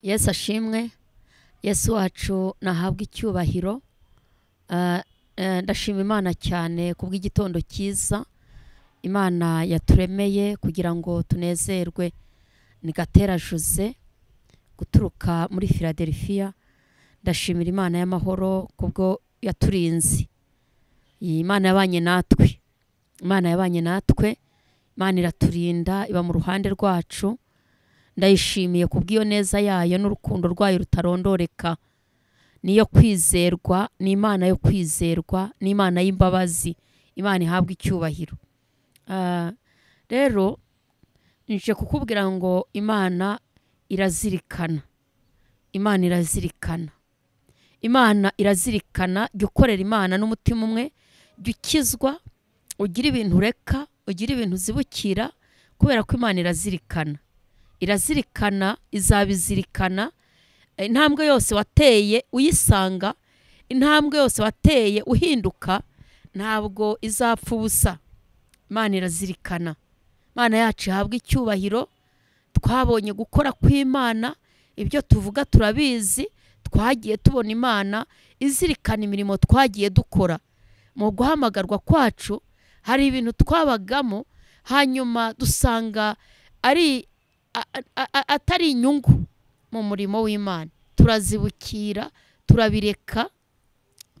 Yesu ashimwe, Yesu wacu nahabwa icyubahiro. Ndashima Imana cyane kubw'igitondo cyiza Imana yaturemeye kugira ngo tunezerwe. Ni Gatera Jose guturuka muri Philadelphia. Ndashimira Imana y'amahoro kubwo yaturinze. Imana yabanye natwe, Imana yabanye natwe, Imana iraturinda, iba mu ruhande rwacu. Ndayishimiye kubw'iyo neza yayo n'urukundo rwayo rutarondoreka. Niyo kwizerwa, ni Imana yo kwizerwa, ni Imana y'imbabazi. Imana ihabwa icyubahiro. Rero nje kukubwira ngo Imana irazirikana. Imana irazirikana. Imana irazirikana. Jya ukorera Imana n'umutima umwe, jya ukizwa, ugira ibintu ureka, ugira ibintu uzibukira, kubera ko Imana irazirikana. Irazirikana, izabizirikana. Intambwe yose wateye uyisanga, intambwe yose wateye uhinduka, ntabwo izapfa ubusa. Imana irazirikana. Imana yacu ihabwa icyubahiro. Twabonye gukora kw'Imana, ibyo tuvuga turabizi, twagiye tubona Imana izirikana imirimo twagiye dukora. Mu guhamagarwa kwacu hari ibintu twabagamo, hanyuma dusanga ari atari inyungu mu murimo w'Imana, turazibukira, turabireka,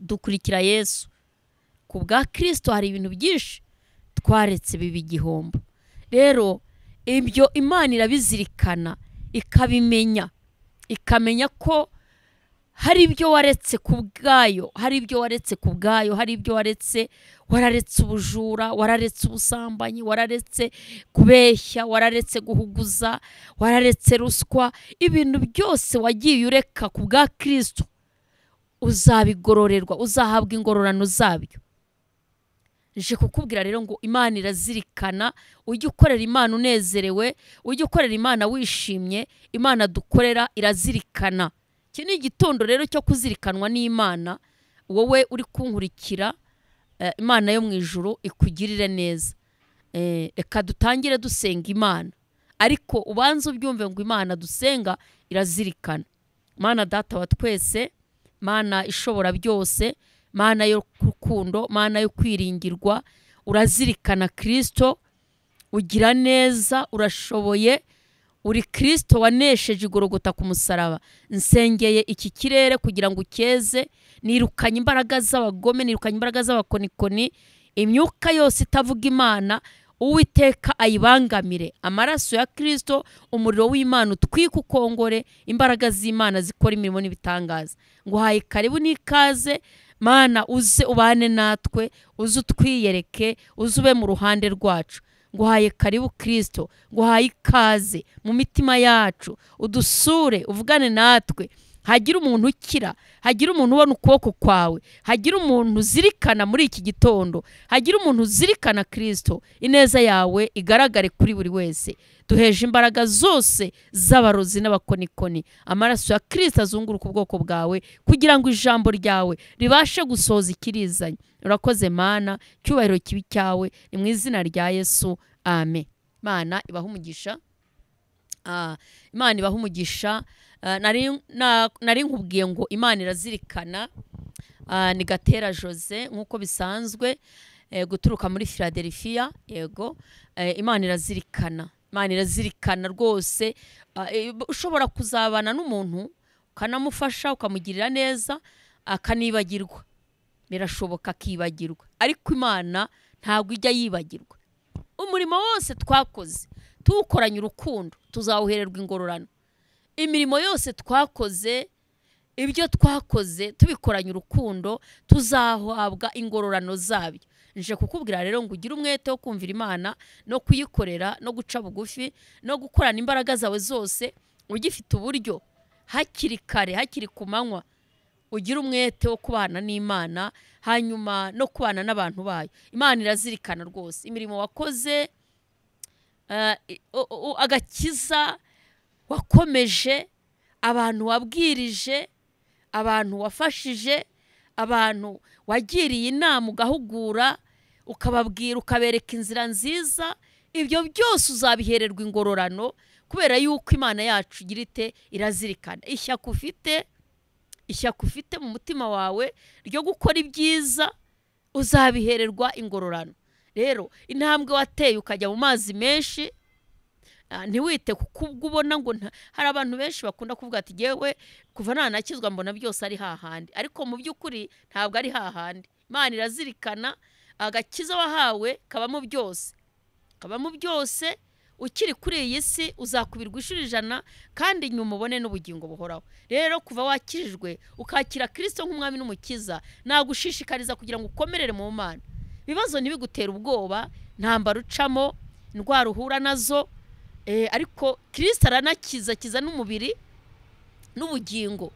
dukurikira Yesu. Ku bwa Kristo hari ibintu byinshi twaretse biba igihombo. Rero ibyo Imana irabizirikana, ikabimenya, ikamenya ko hari ibyo waretse ku bwayo, hari ibyo waretse ku bwayo, hari ibyo waretse. Wararetse ubujura, wararetse ubusambanyi, wararetse kubeshya, wararetse guhuguza, wararetse ruswa. Ibintu byose wagiye ureka ku bwa Kristo uzabigororerwa, uzahabwa ingororano zabyo. Nje kukubwira rero ngo Imana irazirikana. Ujye ukorera Imana unezerewe, ujye ukorera Imana wishimye. Imana dukorera irazirikana. Iki ni igitondo rero cyo kuzirikanwa n'Imana. Wowe uri kunkurikira, Imana yo mu ijuru ikugirire neza. Reka dutangire dusenga Imana, ariko ubanze ubyumve ngo Imana dusenga irazirikana. Mana Data wa twese, Mana ishobora byose, Mana yo rukundo, Mana yo kwiringirwa, urazirikana Kristo, ugira neza, urashoboye. Uri Kristo wanesheje igorogota ku musaraba. Nsengeye iki kirere kugira ngo ukeze, nirukanye imbaraga z'abagome, nirukanye imbaraga z'abakonikoni, imyuka yose itavuga Imana, Uwiteka ayibangamire. Amaraso ya Kristo, umuriro w'Imana utwike ukongore, imbaraga z'Imana zikora imirimo n'ibitangaza. Nguhaye karibu n'ikaze, Mana uze ubane natwe, uze utwiyereke, uze ube mu ruhande rwacu. Nguhaye karibu Kristo, nguhaye ikaze mu mitima yacu, udusure, uvugane natwe. Hagira umuntu ukira, hagira umuntu ubona ukuboko kwawe, hagira umuntu uzirikana muri iki gitondo, hagira umuntu uzirikana Kristo. Ineza yawe igaragare kuri buri wese. Duheje imbaraga zose z'abarozi n'abakonikoni. Amaraso ya Kristo azunguruka ubwoko bwawe kugira ngo ijambo ryawe ribashe gusohoza ikirizanye. Urakoze Mana, cyubahiro kibi cyawe ni mu izina rya Yesu, amen. Imana ibahe umugisha. Imana ibahe umugisha. Nari nkubwiye ngo Imana irazirikana. Ni Gatera Jose nk'uko bisanzwe, guturuka muri Philadelphia. Yego, Imana irazirikana. Imana irazirikana rwose. Ushobora kuzabana n'umuntu ukanamufasha, ukamugirira neza, akanibagirwa. Birashoboka akibagirwa, ariko Imana ntabwo ijya yibagirwa. Umurimo wose twakoze tuwukoranye urukundo, tuzawuhererwa ingororano. Imirimo yose twakoze, ibyo twakoze tubikoranye urukundo, tuzahabwa ingororano zabyo. Nje kukubwira rero ngo ugire umwete wo kumvira Imana no kuyikorera no guca bugufi no gukorana imbaraga zawe zose, ugifite uburyo hakiri kare, hakiri ku manywa, ugire umwete wo kubana n'Imana, hanyuma no kubana n'abantu bayo. Imana irazirikana rwose imirimo wakoze, agakiza wakomeje, abantu wabwirije, abantu wafashije, abantu wagiriye inama ugahugura, ukababwira, ukabereka inzira nziza. Ibyo byose uzabihererwa ingororano, Kubera yuko Imana yacu igira ite? Irazirikana. Ishyaka ufite, ishyaka ufite mu mutima wawe ryo gukora ibyiza, uzabihererwa ingororano. Rero intambwe wateye ukajya mu mazi menshi, ntiwite kuko ubwo ubona ngo hari abantu benshi bakunda kuvuga ati yewe kuva nanakizwa mbona byose ari hahandi, ariko mu by'ukuri ntabwo ari hahandi. Imana irazirikana, agakiza wahawe kabamo byose, kabamo byose. Ukiri kuri iyi si uzakubirwa inshuro 100, kandi nyuma ubone n'ubugingo buhoraho. Rero kuva wakirijwe ukakira Kristo nk'umwami n'umukiza, nagushishikariza kugira ngo ukomerere mu Mana. Ibibazo ntibigutere ubwoba, ntambara ucamo, indwara uhura nazo, ariko Kristo aranakiza, akiza n'umubiri n'ubugingo.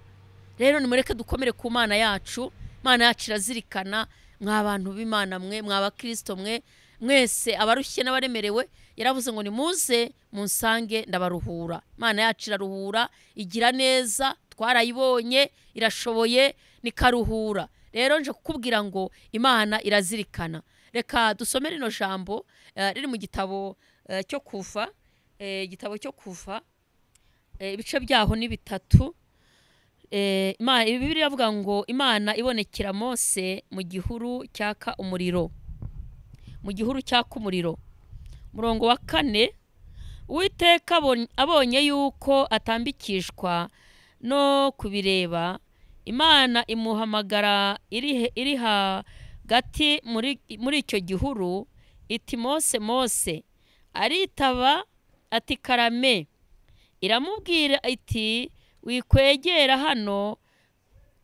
Rero nimureke dukomere ku Mana yacu. Imana yacu irazirikana. Mwa bantu b'Imana mwe, mwa bakristo mwe mwese, abarushye n'abaremerewe, yaravuze ngo nimuze munsange ndabaruhura. Imana yacu iraruhura, igira neza, twarayibonye, irashoboye, nikaruhura. Rero nje kukubwira ngo Imana irazirikana. Reka dusome rino jambo riri mu gitabo cyo Kuva, igitabo cyo Kuva, ibice byaho ni 3. Bibiliya iravuga ngo Imana ibonekera Mose mu gihuru cyaka umuriro, mu gihuru cyaka umuriro. Murongo wa 4, Uwiteka abonye yuko atambikishwa no kubireba, Imana imuhamagara iri hagati muri icyo gihuru iti Mose, Mose. Aritaba ati karame. Iramubwira iti wikwegera hano,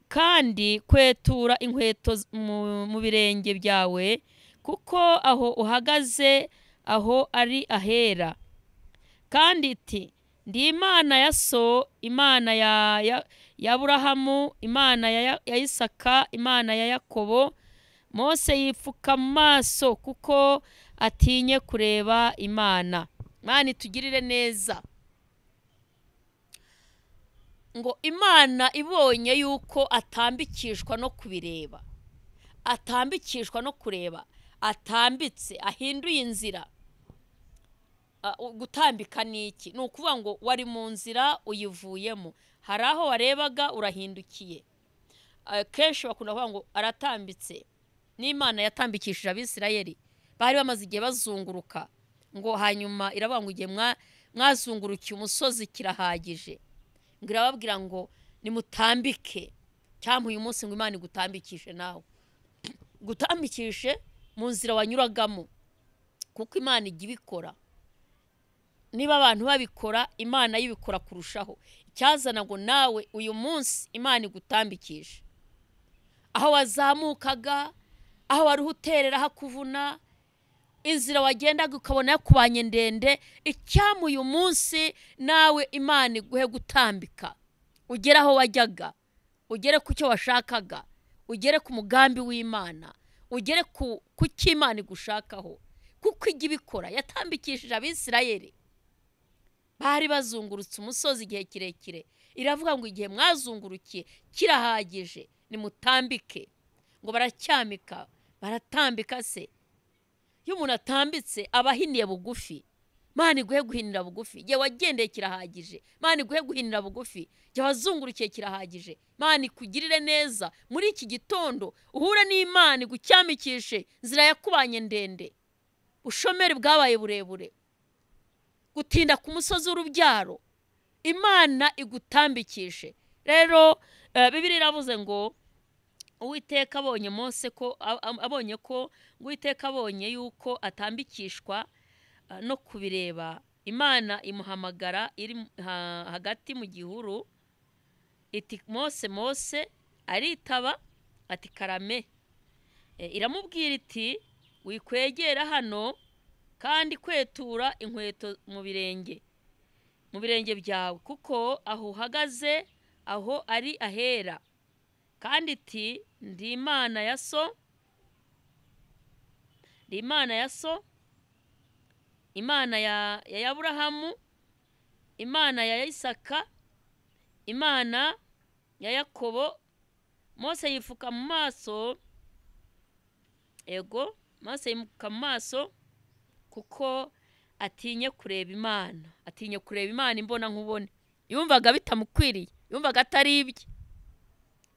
kandi kwetura inkweto mu birenge byawe, kuko aho uhagaze aho ari ahera. Kandi iti ndi Imana ya so, Imana ya Aburahamu, Imana ya Isaka, Imana ya Yakobo. Mose yipfuka mu maso kuko atinye kureba Imana. Imana itugirire neza. Ngo Imana ibonye yuko atambikishwa no kubireba, atambikishwa no kureba, atambitse, ahinduye inzira. Gutambika ni iki? Ni ukuvuga ngo wari mu nzira uyivuyemo, hari aho warebaga urahindukiye. Kenshi bakunda kuvuga ngo aratambitse. N'Imana yatambikishije Abisirayeli, bari bamaze igihe bazunguruka, ngo hanyuma iravuga ngo igihe mwazungurukiye umusozi kirahagije, ngo irababwira ngo nimutambike. Cyangwa uyu munsi ngo Imana igutambikishe nawe, gutambikishe mu nzira wanyuragamo, kuko Imana ijya ibikora. Niba abantu babikora, Imana yibikora kurushaho. Icyazana ngo nawe uyu munsi Imana igutambikishe aho wazamukaga, aho wari uterera hakuvuna, inzira wagendaga ukabona yakubanye ndende, icyamu uyu munsi nawe Imana iguhe gutambika, ugere aho wajyaga, ugere ku cyo washakaga, ugere ku mugambi w'Imana, ugere ku cyo Imana igushakaho. Kuko ijya ibikora. Yatambikishije Abisirayeli, bari bazungurutse umusozi igihe kirekire, iravuga ngo igihe mwazungurukiye kirahagije, nimutambike. Ngo baracyamika, baratambika se. Iyo umuntu atambitse aba ahiniye bugufi. Imana iguhe guhinira bugufi. Igihe wagendeye kirahagije, Imana iguhe guhinira bugufi. Igihe wazungurukiye kirahagije, Imana ikugirire neza. Muri iki gitondo uhure n'Imana igucyamikishe inzira yakubanye ndende, ushomeri bwabaye burebure, gutinda ku musozi w'urubyaro, Imana igutambikishe. Rero Bibiliya iravuze ngo Uwiteka abonye Mose ko abonye ko Uwiteka abonye yuko atambikishwa no kubireba, Imana imuhamagara iri hagati mu gihuru iti Mose, Mose. Aritaba ati karame. Iramubwira iti wikwegera hano, kandi kwetura inkweto mu birenge byawe, kuko aho uhagaze aho ari ahera. Kandi iti ndi Imana ya so, ndi Imana ya so, Imana ya Aburahamu, Imana ya Isaka, Imana ya Yakobo. Mose yifuka mu maso, ego Mose yifuka mu maso kuko Atinye kureba Imana, atinye kureba Imana imbona nkubone. Yumvaga bitamukwiriye, yumvaga atari ibye.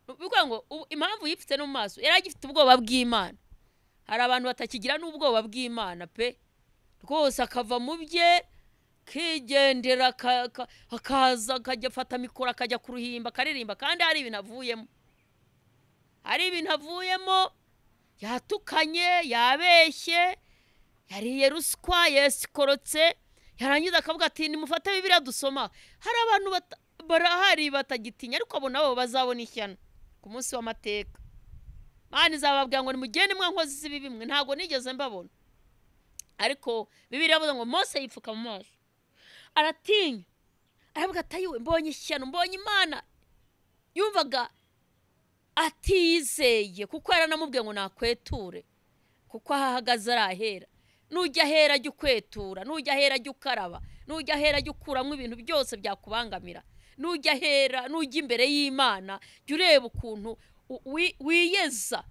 Bivuga ngo impamvu yipfutse no mu maso, yari agifite ubwoba bw'Imana. Hari abantu batakigira n'ubwoba bw'Imana pe, rwose akava mu bye kigendera, akaza akajya afata mikoro akajya kuruhimba akaririmba, kandi hari ibintu avuyemo, hari ibintu avuyemo, yatukanye, yabeshye, yariye ruswa, yesikorotse, yarangiza akavuga ati nimufate Bibiliya dusoma. Hari abantu barahari batagitinya, ariko abo nabo bazabona ishyano ku munsi w'amateka. Imana izababwira ngo nimugende mwa nkozi z'ibibi mwe, ntabwo nigeze mbabona. Ariko Bibiliya iravuga ngo Mose yipfuka mu maso, aratinya, aravuga ati ayiwe, mbonye ishyano, mbonye Imana. Yumvaga atizeye, kuko yaranamubwiye ngo nakweture, kuko aho ahagaze arahera. Nujya ahera jya ukwetura, nujya ahera jya ukaraba, nujya ahera jya ukuramo ibintu byose byakubangamira, nujya ahera, nujya imbere y'Imana jya ureba ukuntu wiyeza,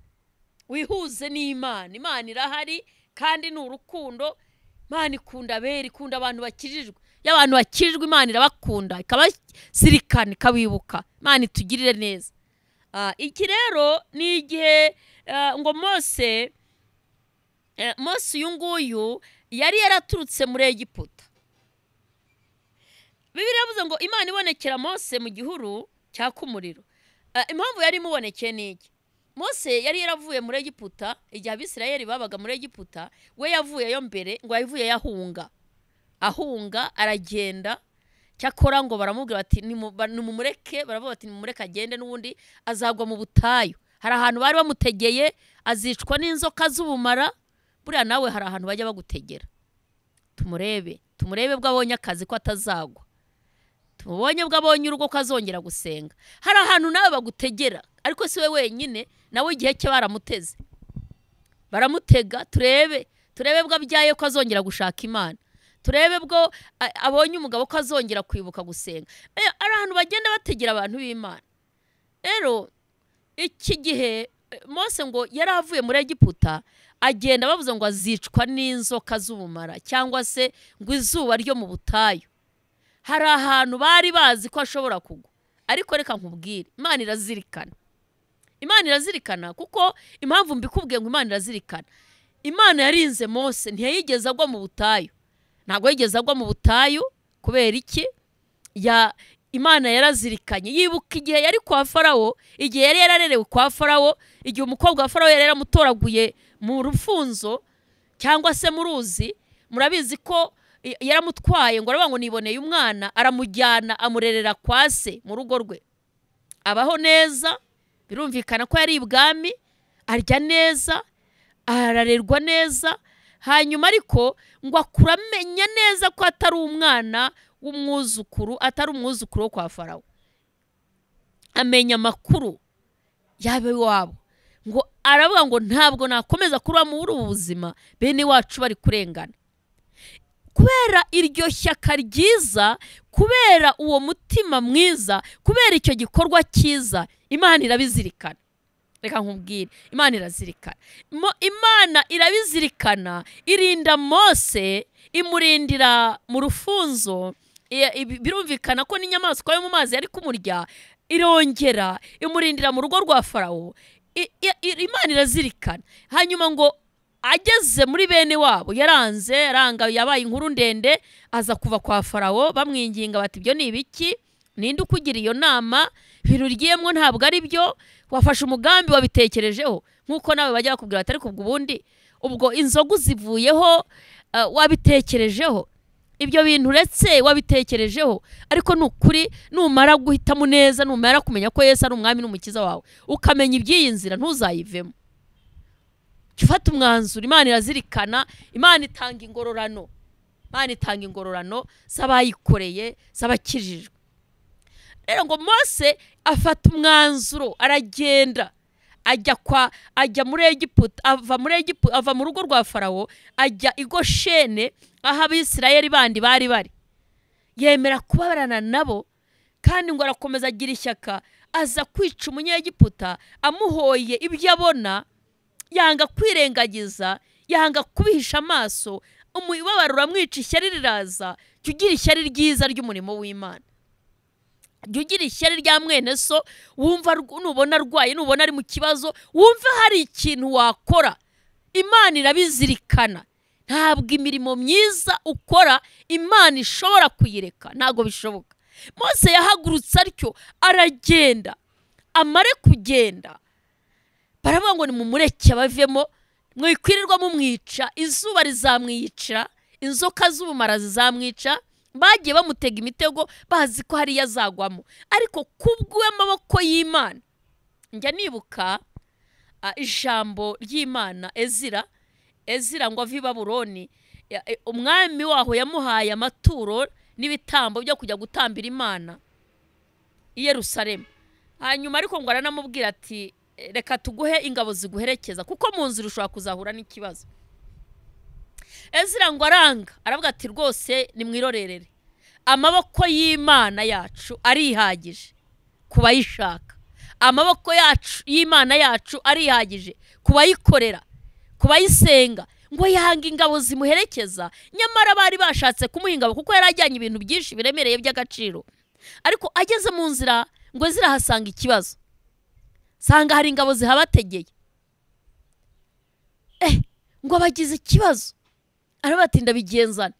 wihuze n'Imana. Imana irahari kandi ni urukundo. Imana ikunda abera, ikunda abantu bakijijwe. Iyo abantu bakijijwe Imana irabakunda, ikabazirikana, ikabibuka. Imana itugirire neza. Iki rero ni igihe ngo Mose uyu nguyu yari yaraturutse muri Egiputa. Bibiliya yavuze ngo Imana ibonekera Mose mu gihuru cyaka umuriro. Impamvu yari imubonekeye ni iki? Mose yari yaravuye muri Egiputa igihe Abisirayeli babaga muri Egiputa, we yavuyeyo mbere, ngo yavuye yahunga, ahunga aragenda. Cyakora ngo baramubwira bati nimumureke, baravuga bati nimumureke agende, n'ubundi azagwa mu butayu. Hari ahantu bari bamutegeye, azicwa n'inzoka z'ubumara. Buriya nawe hari ahantu bajya bagutegera. Tumurebe, tumurebe bwo abonye akazi ko atazagwa, tumubonye bwo abonye urugo ko azongera gusenga. Hari ahantu nawe bagutegera, ariko si we wenyine, nawe igihe cye baramuteze, baramutega. Turebe, turebe bwo abyaye ko azongera gushaka Imana, turebe bwo abonye umugabo ko azongera kwibuka gusenga. Ari ahantu bagenda bategera abantu b'Imana. Rero iki gihe Mose ngo yari avuye muri Egiputa agenda, bavuze ngo azicwa n'inzoka z'ubumara, cyangwa se ngo izuba ryo mu butayu. Hari ahantu bari bazi ko ashobora kugwa, ariko reka nkubwire, Imana irazirikana. Imana irazirikana, kuko impamvu mbikubwiye ngo Imana irazirikana, Imana yarinze Mose, ntiyigeze agwa mu butayu. Ntabwo yigeze agwa mu butayu. Kubera iki? Imana yarazirikanye, yibuka igihe yari kwa Farawo, igihe yari yararerewe kwa Farawo, igihe umukobwa wa Farawo yari yaramutoraguye mu rufunzo cyangwa se mu ruzi. Murabizi ko yaramutwaye, ngo aravuga ngo niboneye umwana, aramujyana amurerera kwa se mu rugo rwe, abaho neza. Birumvikana ko yari ibwami, arya neza, ararerwa neza. Hanyuma ariko ngo akura amenya neza ko atari umwana w'umwuzukuru, atari umwuzukuru wo kwa Farawo. Amenya amakuru yabe wabo, ngo aravuga ngo ntabwo nakomeza kuba muri ubu buzima, bene wacu bari kurengana. Kubera iryo shyaka ryiza, kubera uwo mutima mwiza, kubera icyo gikorwa cyiza, Imana irabizirikana. Reka nkubwire, Imana irazirikana. Imana irabizirikana, irinda Mose, imurindira mu rufunzo. Birumvikana ko n'inyamaswa yo mu mazi yari kumurya, irongera imurindira mu rugo rwa Farawo. Imana irazirikana. Hanyuma ngo ageze muri bene wabo, yaranze, aranga, yabaye inkuru ndende, aza kuva kwa Farawo, bamwinginga bati ibyo ni ibiki? Ninde ukugira iyo nama? Ibintu ugiyemo ntabwo ari byo, wafashe umugambi wabitekerejeho. Nkuko nawe bajya bakubwira bati ariko ubwo ubundi ubwo inzoga uzivuyeho, wabitekerejeho, ibyo bintu uretse wabitekerejeho. Ariko nukuri numara guhitamo neza, numara kumenya ko Yesu ari umwami n'umukiza wawe, ukamenya iby'iyi nzira, ntuzayivemo. Fata umwanzuro. Imana irazirikana, Imana itanga ingororano. Imana itanga ingororano z'abayikoreye, z'abakijijwe. Rero ngo Mose afata umwanzuro, aragenda ajya muri Egiputa, ava muri Egiputa, ava mu rugo rwa Farawo, ajya i Goshene aho Abisirayeli bandi bari bari. Yemera kubabarana nabo, kandi ngo arakomeza agira ishyaka, aza kwica umunyegiputa amuhoye ibyo abona, yanga kwirengagiza yanga kubihisha amaso, umubabaro uramwica, ishyari riraza. Jya ugira ishyari ryiza ry'umurimo w'Imana, jya ugira ishyari rya mwene so, wumva nubona arwaye, nubona ari mu kibazo, wumva hari ikintu wakora. Imana irabizirikana. Ntabwo imirimo myiza ukora Imana ishobora kuyireka, ntabwo bishoboka. Mose yahagurutse atyo aragenda, amare kugenda baravuga ngo nimumureke bavemo, mwikwirirwa mumwica, izuba rizamwicira, inzoka z'ubumara zizamwica. Bagiye bamutega imitego bazi ko hariya azagwamo, ariko kubw'amaboko y'Imana. Njya nibuka ijambo ry'Imana Ezira ngo ave i Babuloni, umwami waho yamuhaye amaturo n'ibitambo byo kujya gutambira Imana i Yerusalemu. Hanyuma ariko ngo aranamubwira ati reka tuguhe ingabo ziguherekeza, kuko mu nzira ushobora kuzahura n'ikibazo. Ezira ngo aranga, aravuga ati rwose nimwirorerere, amaboko y'Imana yacu arihagije kubayishaka, amaboko yacu y'Imana yacu arihagije kubayikorera, kubayisenga. Ngo yanga ingabo zimuherekeza, nyamara bari bashatse kumuha ingabo kuko yari ajyanye ibintu byinshi biremereye by'agaciro. Ariko ageze mu nzira ngo zirahasanga ikibazo, sanga hari ingabo zihabategeye. Ngo bagize ikibazo, arabatinda bigenzana.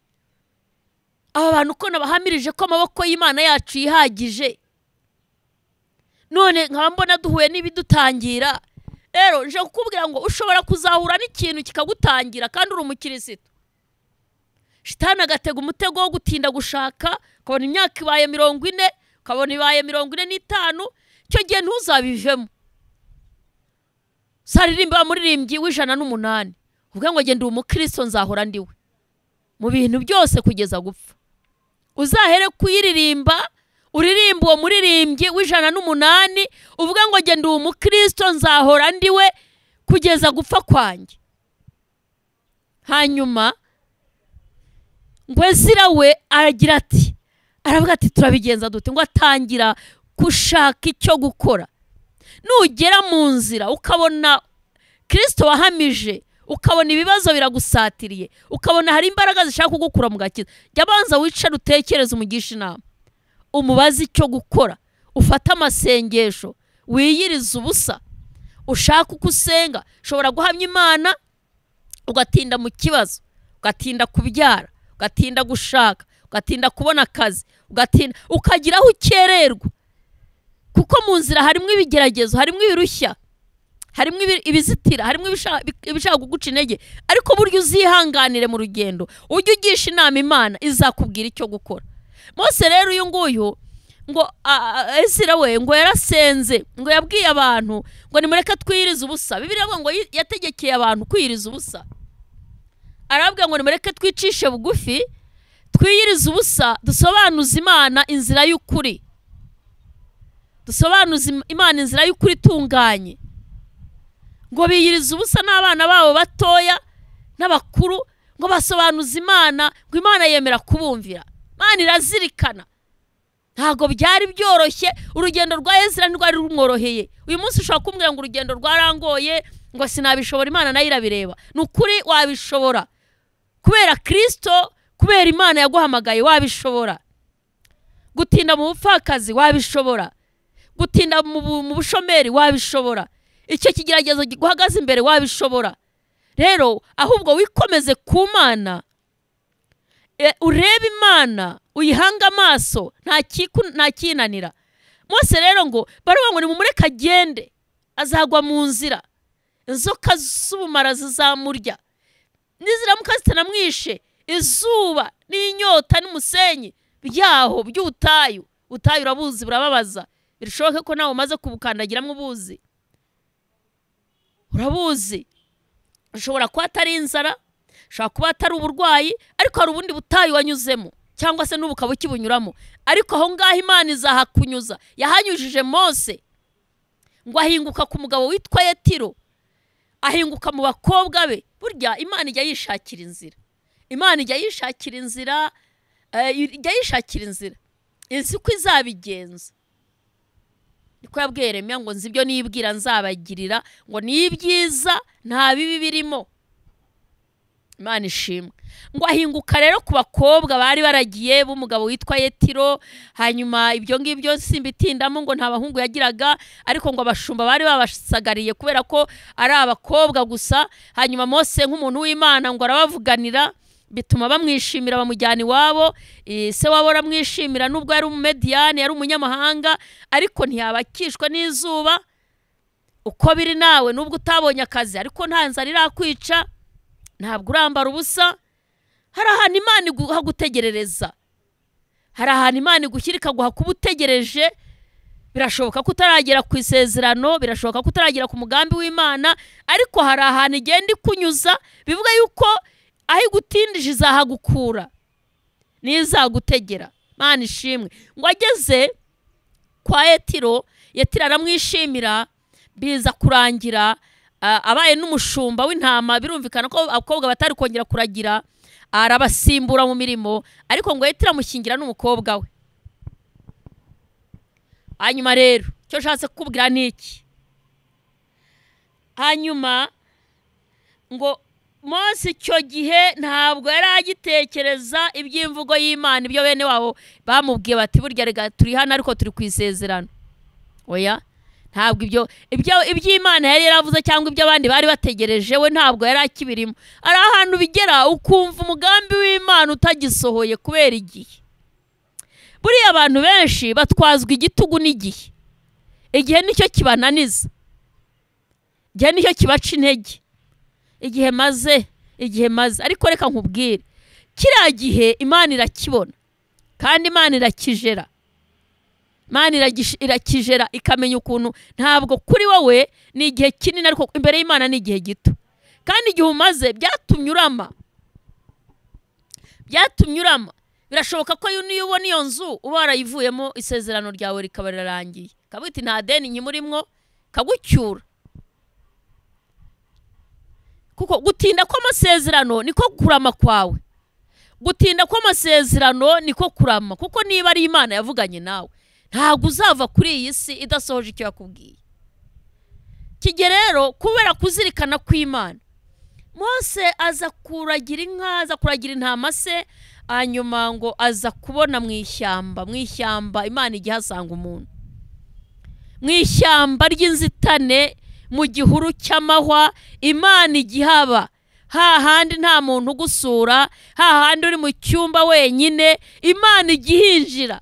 Aba bantu ko nabahamirije ko amaboko y'Imana yacu yihagije, none nkaba mbona duhuye n'ibidutangira. Rero nje kukubwira ngo ushobora kuzahura n'ikintu kikagutangira kandi uri umukirisitu. Shitani agatega umutego wo gutinda gushaka, ukabona imyaka ibaye 40, ukabona ibaye 45, icyo gihe ntuzabivemo. Saririmba muririmbyi w'108, uvuga ngo genda umukristo nzahora ndiwe mu bintu byose kugeza gupfa. Uzahere kuyiririmba, uririmba uwo muririmbyi w'108, uvuga ngo genda umukristo nzahora ndiwe kugeza gupfa kwanjye. Hanyuma ngo Ezira we aragira ati, aravuga ati turabigenza dute? Ngo atangira gushaka icyo gukora. Nugera mu nzira ukabona Kristo wahamije, ukabona ibibazo biragusatiriye, ukabona hari imbaraga zishaka kugukura mu gakiza, jya banza wicare utekereze, umugisha inama, umubaze icyo gukora, ufate amasengesho, wiyirize ubusa, ushaka uko usenga. Ushobora guhamya Imana ugatinda mu kibazo, ugatinda kubyara, ugatinda gushaka, ugatinda kubona akazi, ugatinda ukagira aho ukererwa, kuko mu nzira harimo ibigeragezo, harimo ibirushya, harimo ibizitira, harimo ibishaka kuguca intege. Ariko buryo uzihanganire mu rugendo, ujye ugisha inama Imana izakubwira icyo gukora. Mose rero uyu nguyu ngo Ezira we ngo yarasenze, ngo yabwiye abantu ngo nimureke twiyirize ubusa. Bibiliya ivuga ngo yategekeye abantu kwiyiriza ubusa, arababwira ngo nimureke twicishe bugufi, twiyirize ubusa, dusobanuze Imana inzira y'ukuri, dusobanuze Imana inzira y'ukuri itunganye. Ngo biyirize ubusa n'abana babo batoya n'abakuru, ngo basobanuze Imana, ngo Imana yemera kubumvira. Imana irazirikana. Ntabwo byari byoroshye, urugendo rwa Ezira ntirwari rumworoheye. Uyu munsi ushobora kumbwira ngo urugendo rwarangoye, ngo sinabishobora, Imana nayo irabireba. Ni ukuri wabishobora, kubera Kristo, kubera Imana yaguhamagaye wabishobora. Gutinda mu bupfakazi wabishobora, gutinda mu bushomeri wabishobora, icyo kigeragezo guhagaze imbere wabishobora. Rero ahubwo wikomeze ku Mana, urebe Imana, uyihanga amaso, nta kinanira. Mose rero ngo baravuga ngo nimumureke agende, azagwa mu nzira, inzoka z'ubumara zizamurya, niziramuka zitanamwishe, izuba n'inyota n'umusenyi byaho by'ubutayu. Ubutayu urabuzi, burababaza, birashoboka ko nawe umaze kubukandagiramo ubuzi, urabuzi. Ushobora kuba atari inzara, ushobora kuba atari uburwayi, ariko hari ubundi butayu wanyuzemo, cyangwa se n'ubu ukaba ukibunyuramo. Ariko aho ngaho Imana izahakunyuza. Yahanyujije Mose ngo ahinguka ku mugabo witwa Yetiro, ahinguka mu bakobwa be. Burya Imana ijya yishakira inzira, Imana ijya yishakira inzira, ijya yishakira inzira, izi uko izabigenza. Niko yabwiye Yeremiya ngo nzi ibyo nibwira nzabagirira, ngo ni ibyiza nta bibi birimo. Imana ishimwe. Ngo ahinguka rero ku bakobwa bari baragiye b'umugabo witwa Yetiro. Hanyuma ibyo ngibyo simbitindamo, ngo nta bahungu yagiraga, ariko ngo abashumba bari babasagariye kubera ko ari abakobwa gusa. Hanyuma Mose nk'umuntu w'Imana ngo arabavuganira, bituma bamwishimira, bamujyana iwabo. Se wabo aramwishimira nubwo yari umumediyani, yari umunyamahanga, ariko ntiyabakishwa n'izuba. Uko biri nawe, nubwo utabonye akazi, ariko nta nzara irakwica, ntabwo urambara ubusa. Hari ahantu Imana iguhagutegerereza, hari ahantu Imana igushyira ikaguha kuba utegereje. Birashoboka ko utaragera ku isezerano, birashoboka ko utaragera ku mugambi w'Imana, ariko hari ahantu igenda ikunyuza, bivuga yuko aho igutindije izahagukura, n'izagutegera. Imana ishimwe. Ngo ageze kwa Yetiro, Yetiro aramwishimira, biza kurangira abaye n'umushumba w'intama. Birumvikana ko abakobwa batari kongera kuragira, arabasimbura mu mirimo, ariko ngo Yetiro amushyingira n'umukobwa we. Hanyuma rero icyo nshatse kukubwira ni iki? Hanyuma ngo Mose icyo gihe ntabwo yari agitekereza iby'imvugo y'Imana, ibyo bene wabo bamubwiye bati burya rega turi hano ariko turi ku isezerano. Oya, ntabwo ibyo iby'Imana yari yaravuze cyangwa ibyo abandi bari bategereje, we ntabwo yari akibirimo. Ari ahantu bigera ukumva umugambi w'Imana utagisohoye kubera igihe. Buriya abantu benshi batwazwa igitugu n'igihe. Igihe nicyo kibananiza, igihe nicyo kibaca intege. Igihe maze, igihe maze. Ariko reka nkubwire, kiriya gihe Imana irakibona, kandi Imana irakijera. Imana irakijera ikamenya ukuntu. Ntabwo kuri wowe ni igihe kinini, ariko imbere y'Imana ni igihe gito. Kandi igihe umaze byatumye urama, byatumye urama. Birashoboka ko niyo ubona iyo nzu uba warayivuyemo, isezerano ryawe rikaba rirarangiye, kavuga iti nta deni nkimurimwo, kagucyura. Kuko gutinda kw'amasezerano niko kurama kwawe, gutinda kw'amasezerano niko kurama. Kuko niba ari Imana yavuganye nawe, ntabwo uzava kuri iyi si idasohoje icyo yakubwiye. Kijye rero kubera kuzirikana kw'Imana, Mose aza kuragira inka, aza kuragira intama se. Hanyuma ngo aza kubona mu ishyamba, mu ishyamba Imana igihasanga umuntu, mu ishyamba ry'inzitane, mu gihuru cy'amahwa, Imana igihaba. Hahandi nta muntu ugusura, hahandi uri mu cyumba wenyine, Imana igihinjira.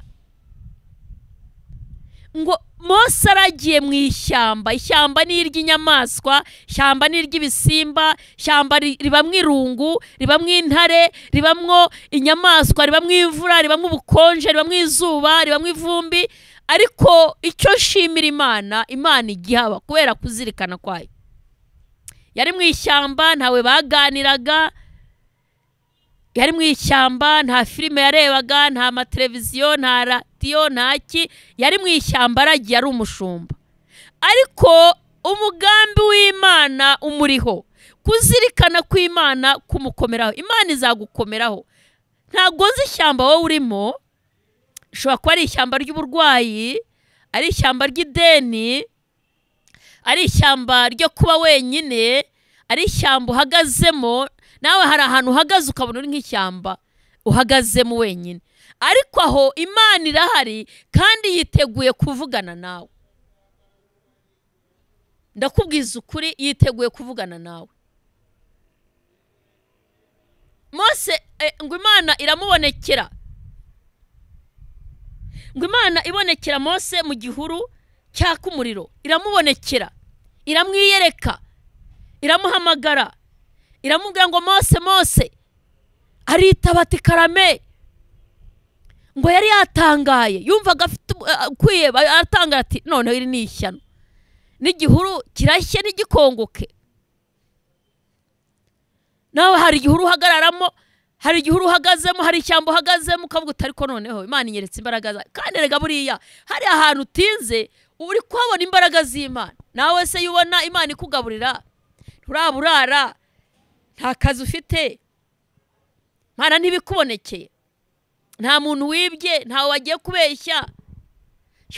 Ngo Mose aragiye mu ishyamba, ishyamba ni iry'inyamaswa, ishyamba ni iry'ibisimba, ishyamba ribamwo irungu, ribamwo intare, ribamwo inyamaswa, ribamwo imvura, ribamwo ubukonje, ribamwo izuba, ribamwo ivumbi. Ariko icyo nshimira Imana, Imana igihaba kubera kuzirikana kwayo. Yari mu ishyamba, ntawe baganiraga, yari mu ishyamba, nta filime yarebaga, nta mateleviziyo, nta radiyo, nta ki. Yari mu ishyamba aragiye ari umushumba. Ariko umugambi w'Imana umuriho, kuzirikana kw'Imana kumukomeraho. Imana izagukomeraho. Ntabwo nzi ishyamba wowe urimo, ishobora kuba ari ishyamba ry'uburwayi, ari ishyamba ry'ideni, ari ishyamba ryo kuba wenyine, ari ishyamba uhagazemo. Nawe hari ahantu uhagaze ukabona uri nk'ishyamba uhagazemo wenyine, ariko aho Imana irahari kandi yiteguye kuvugana nawe. Ndakubwiza ukuri, yiteguye kuvugana nawe. Mose ngo Imana iramubonekera, ngo Imana ibonekera Mose mu gihuru cyaka umuriro, iramubonekera, iramwiyereka, iramuhamagara, iramubwira ngo Mose, Mose. Aritaba ati karame. Ngo yari yatangaye, yumvaga afite kwiheba, aratangara ati noneho iri ni ishyano, n'igihuru kirashye n'igikongoke. Nawe hari igihuru uhagararamo, hari igihuru uhagazemo, hari ishyamba uhagazemo, ukavuga uti ariko noneho Imana inyeretse imbaraga zayo. Kandi erega buriya hari ahantu utinze uri kuhabona imbaraga z'Imana. Nawe se yubona Imana ikugaburira, nturaburara, nta kazi ufite, Imana ntibikubonekeye, nta muntu wibye, ntawe wagiye kubeshya,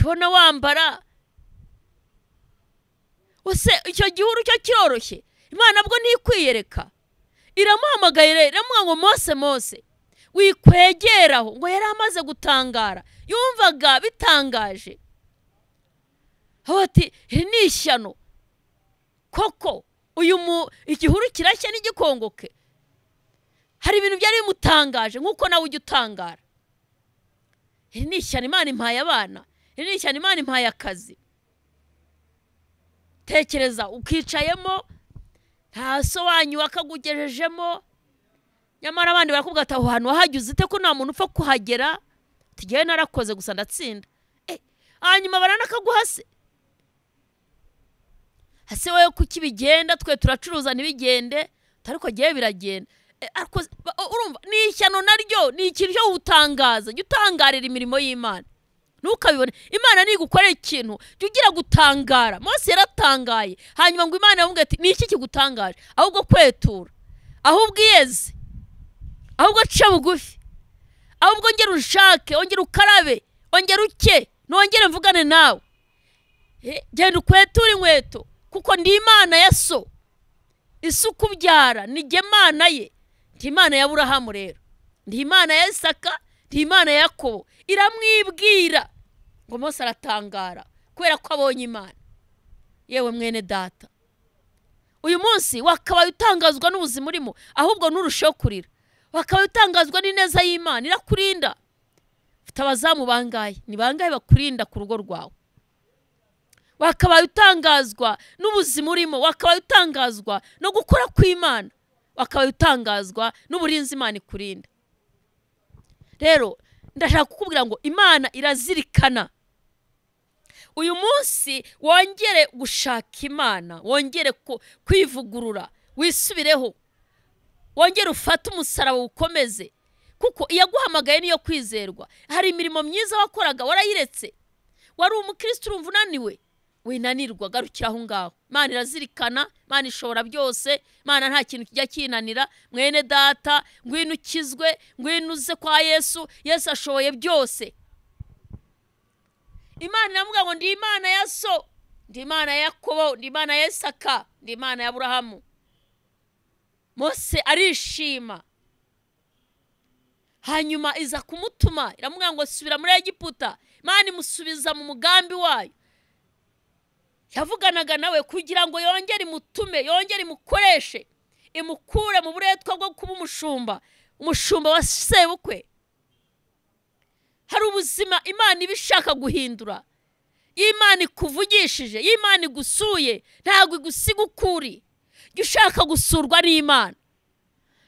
ubona wambara. Use icyo gihuru cyo kiroroshye, Imana bwo ntikwiyereka. Iramuhamagaye rero, iramubwira ngo Mose, Mose, wikwegeraho. Ngo yari amaze gutangara, yumvaga bitangaje. Aho ati iri ni ishyano koko, uyu igihuru kirashya n'igikongoke. Hari ibintu byari bimutangaje nk'uko nawe ujya utangara. Iri ni ishyano, Imana impaye abana, iri ni ishyano, Imana impaye akazi. Tekereza ukicayemo, nta so wanyu wakagugejejemo, nyamara abandi barakubwira ati aho hantu wahageze ute ko nta muntu upfa kuhagera, tugiye narakoze gusa ndatsinda. Hanyuma baranakaguha se? Hase wowe kuki bigenda, twe turacuruza ntibigende, ariko giye biragenda. Urumva ni ishyano naryo, ni ikintu cyo gutangaza. Jya utangarira imirimo y'Imana, ntukabibone. Imana nigukorera ikintu jya ugira gutangara. Mose yaratangaye, hanyuma ngo Imana iramubwira ati ni iki kigutangaje? Ahubwo kwetura, ahubwo iyeze, ahubwo ca bugufi, ahubwo ongera ushake, ongera ukarabe, ongera uke, nongere mvugane nawe. Genda ukweture inkweto, kuko ndi Imana ya so, isukubyara ni jye Mana ye, ndi Imana ya Aburahamu rero, ndi Imana ya Isaka, ndi Imana ya Yakobo. Iramwibwira. Ngo Mose aratangara kubera ko abonye Imana. Yewe mwene data, uyu munsi wakabaye utangazwa n'ubuzima urimo, ahubwo nturusheho kurira. Wakabaye utangazwa n'ineza y'Imana irakurinda. Ufite abazamu bangahe? Ni bangahe bakurinda ku rugo rwawe? Wakabaye utangazwa n'ubuzima urimo, wakabaye utangazwa no gukora kw'Imana, wakabaye utangazwa n'uburinzi Imana ikurinda. Rero ndashaka kukubwira ngo Imana irazirikana. Uyu munsi wongere gushaka Imana, wongere kwivugurura, wisubireho, wongere ufate umusaraba ukomeze, kuko iyaguhamagaye niyo kwizerwa. Hari imirimo myiza wakoraga warayiretse, wari umukristo urumva unaniwe, winanirwa, garukira aho ngaho. Imana irazirikana, Imana ishobora byose, Imana nta kintu kijya kinanira. Mwene data, ngwino ukizwe, ngwino uze kwa Yesu, Yesu ashoboye byose. Imana iravuga ngo ndi Imana ya so, ndi Imana ya Yakobo, ndi Imana ya Isaka, ndi Imana ya Aburahamu. Mose arishima. Hanyuma iza kumutuma, iramubwira ngo subira muri Egiputa. Imana imusubiza mu mugambi wayo. Yavuganaga nawe kugira ngo yongere imutume, yongere imukoreshe, imukure mu buretwa bwo kuba umushumba, umushumba wa sebukwe. Hari ubuzima Imana iba ishaka guhindura. Iyo Imana ikuvugishije, iyo Imana igusuye, ntabwo igusiga ukuri. Jya ushaka gusurwa n'Imana,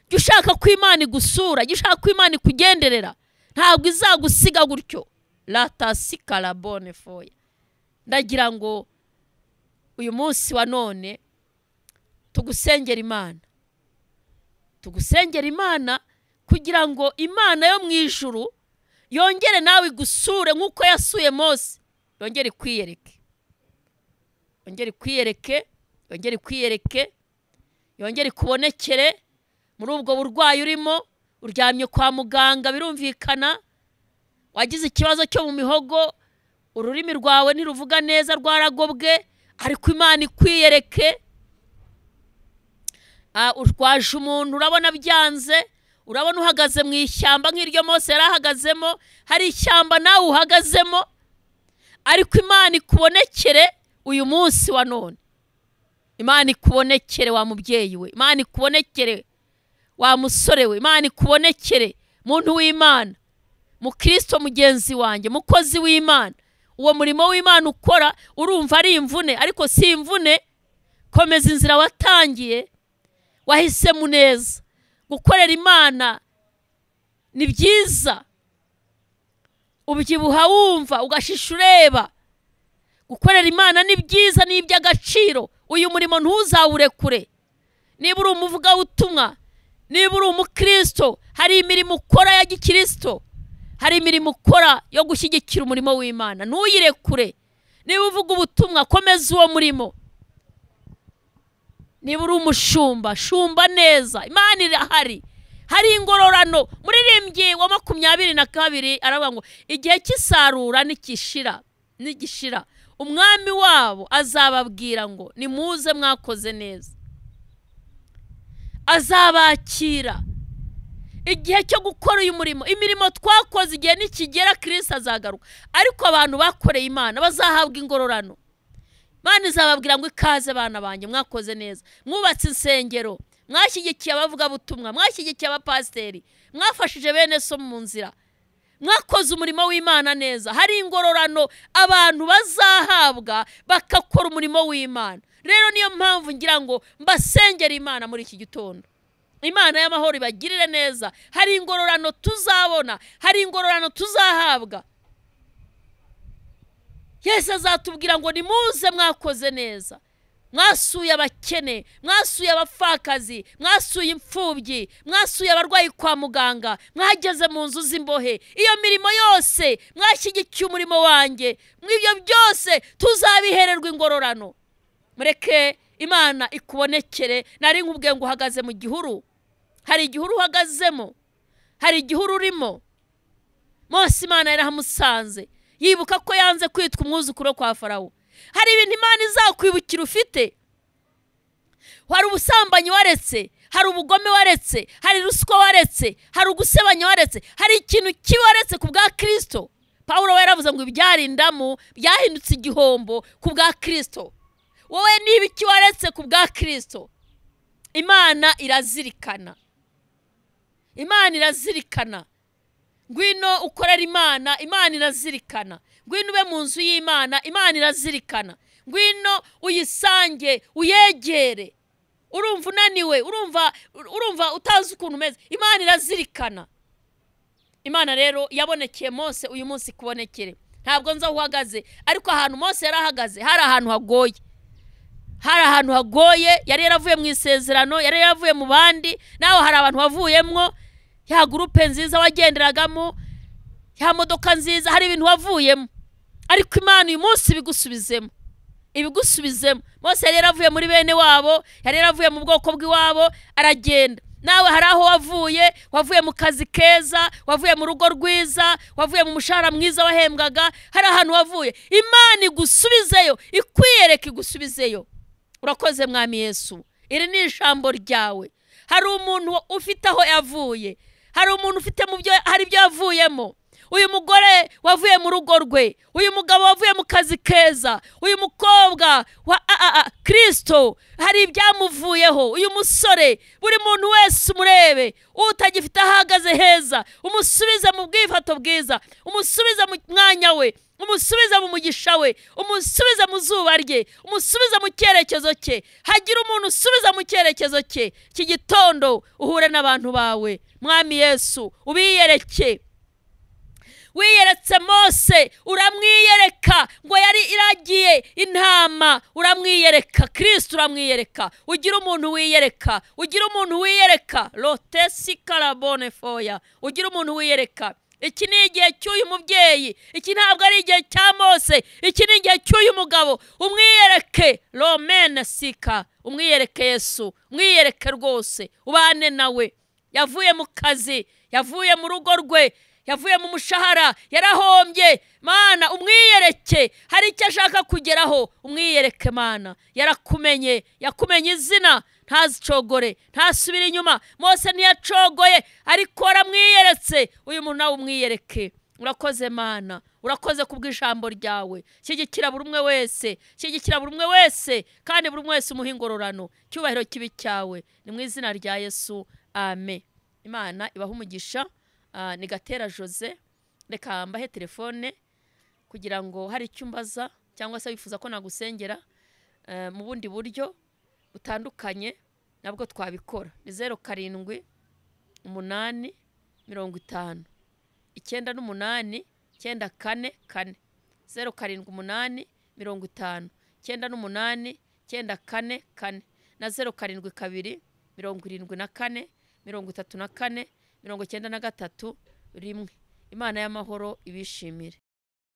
jya ushaka ko Imana igusura, jya ushaka ko Imana ikugenderera, ntabwo izagusiga gutyo. Latasikarabone foya. Ndagira ngo uyu munsi wa none tugusengera Imana, tugusengera Imana kugira ngo Imana yo mu ijuru yongere nawe igusure nk'uko yasuye Mose, yongere ikwiyereke, yongere ikwiyereke, yongere ikwiyereke, yongere ikubonekere muri ubwo burwayi urimo. Uryamye kwa muganga birumvikana, wagize ikibazo cyo mu mihogo, ururimi rwawe ntiruvuga neza, rwaragobwe, ariko Imana ikwiyereke. Urwaje umuntu urabona byanze, urabona uhagaze mu ishyamba nk'iryo Mose yarahagazemo, hari ishyamba nawe uhagazemo, ariko Imana ikubonekere uyu munsi wa none. Imana ikubonekere wa mubyeyi we, Imana ikubonekere wa musore we, Imana ikubonekere muntu w'Imana, mukristo mugenzi wanjye, mukozi w'Imana. Uwo murimo w'Imana ukora urumva ari imvune, ariko si imvune. Komeza inzira watangiye, wahisemo neza. Gukorera Imana ni byiza, ubyibuha wumva, ugashisha ureba. Gukorera Imana ni byiza, ni iby'agaciro. Uyu murimo ntuzawurekure. Niba uri umuvugabutumwa, niba uri umukristo, hari imirimo ukora ya gikristo, hari imirimo ukora yo gushyigikira umurimo w'Imana, ntuyirekure. Niba uvuga ubutumwa, komeza uwo murimo. Niba uri umushumba, shumba neza, Imana irahari, hari ingororano. Muririmbyi wa 22 aravuga ngo igihe cy'isarura nikishira, nigishira, umwami wabo azababwira ngo nimuze mwakoze neza. Azabakira. Igihe cyo gukora uyu murimo, imirimo twakoze igihe nikigera Kristo azagaruka. Ariko abantu bakoreye Imana bazahabwa ingororano. Imana izababwira ngo ikaze bana banjye, mwakoze neza, mwubatse insengero, mwashyigikiye abavugabutumwa, mwashyigikiye abapasiteri, mwafashije bene so mu nzira, mwakoze umurimo w'Imana neza. Hari ingororano abantu bazahabwa bakakora umurimo w'Imana. Rero niyo mpamvu ngira ngo mbasengere Imana muri iki gitondo, Imana y'amahoro ibagirire neza. Hari ingororano tuzabona, hari ingororano tuzahabwa. Yesu azatubwira ngo nimuze mwakoze neza, mwasuye abakene, mwasuye abapfakazi, mwasuye imfubyi, mwasuye abarwayi kwa muganga, mwageze mu nzu z'imbohe. Iyo mirimo yose mwashyigikiye umurimo wanjye, mw'ibyo byose tuzabihererwa ingororano. Mureke Imana ikubonekere. Nari nkubwiye ngo uhagaze mu gihuru, hari igihuru uhagazemo, hari igihuru urimo. Mose Imana yarahamusanze, yibuka ko yanze kwitwa umwuzukuru kwa Farawo. Hari ibintu Imana izakwibukira ufite. Hari ubusambanyi waretse, hari ubugome waretse, hari ruswa waretse, hari ugusebanya waretse, hari ikintu kibi waretse ku bwa Kristo. Pawulo we yaravuze ngo ibyari indamu byahindutse igihombo ku bwa Kristo. Wowe niba iki waretse ku bwa Kristo, Imana irazirikana. Imana irazirikana. Ngwino ukorera Imana, Imana irazirikana. Ngwino ube mu nzu y'Imana, Imana irazirikana. Ngwino uyisange, uyegere. Urumva unaniwe, urumva utazi ukuntu umeze, Imana irazirikana. Imana rero yabonekeye Mose, uyu munsi kubonekere. Ntabwo nzi aho uhagaze, ariko ahantu Mose yarahagaze hari ahantu hagoye. Hari ahantu hagoye, yari yaravuye mu isezerano, yari yaravuye mu bandi, nawe hari abantu bavuyemwo, ya gurupe nziza wagenderagamo, ya modoka nziza, hari ibintu wavuyemo. Ariko Imana uyu munsi ibigusubizemo, ibigusubizemo. Mose yari yaravuye muri bene wabo, yari yaravuye mu bwoko bw'iwabo, aragenda. Nawe hari aho wavuye, wavuye mu kazi keza, wavuye mu rugo rwiza, wavuye mu mushahara mwiza wahembwaga, hari ahantu wavuye. Imana igusubizeyo, ikwiyereka igusubizeyo. Urakoze Mwami Yesu, iri ni ijambo ryawe. Hari umuntu ufite aho yavuye, hari umuntu ufite mu byo, hari ibyo yavuyemo. Uyu mugore wavuye mu rugo rwe, uyu mugabo wavuye mu kazi keza, uyu mukobwa wa Kristo hari ibyamuvuyeho, uyu musore, buri muntu wese umurebe utagifite ahagaze heza, umusubize mu bwifato bwiza, umusubize mu mwanya we, umusubize mu mugisha we, umusubize mu zuba rye, umusubize mu cyerekezo cye. Hagira umuntu usubiza mu cyerekezo cye. Iki gitondo uhure n'abantu bawe Mwami Yesu, ubiyereke. Wiyeretse Mose, uramwiyereka ngo yari iragiye intama, uramwiyereka Kristo, uramwiyereka. Ugira umuntu wiyereka, ugira umuntu wiyereka. Lotesi karabone foya, ugira umuntu wiyereka. Iki ni igihe cy'uyu mubyeyi, iki ntabwo ari igihe cya Mose, iki ni igihe cy'uyu mugabo. Umwiyereke romene sika, umwiyereke Yesu, umwiyereke rwose, ubane nawe. Yavuye mu kazi, yavuye mu rugo rwe, yavuye mu mushahara, yarahombye. Mana umwiyereke, hari icyo ashaka kugeraho, umwiyereke Mana. Yarakumenye, yakumenye izina, ntazicogore, ntasubire inyuma. Mose ntiyacogoye, ariko aramwiyeretse. Uyu muntu nawe umwiyereke. Urakoze Mana, urakoze kubw'ijambo ryawe. Shyigikira buri umwe wese, shyigikira buri umwe wese, kandi buri umwe wese umuhe ingororano. Cyubahiro kibi cyawe, ni mu izina rya Yesu, amen. Imana ibahe umugisha. Ni Gatera Jose. Reka mbahe telefone kugira ngo hari icyo umbaza cyangwa se wifuza ko nagusengera mu bundi buryo butandukanye, nabwo twabikora. Ni 0 7 8 50 98 94 4, 0 7 8 50 98 94 4 na 0 7 2 74 34 93 1. Imana y'amahoro ibishimire.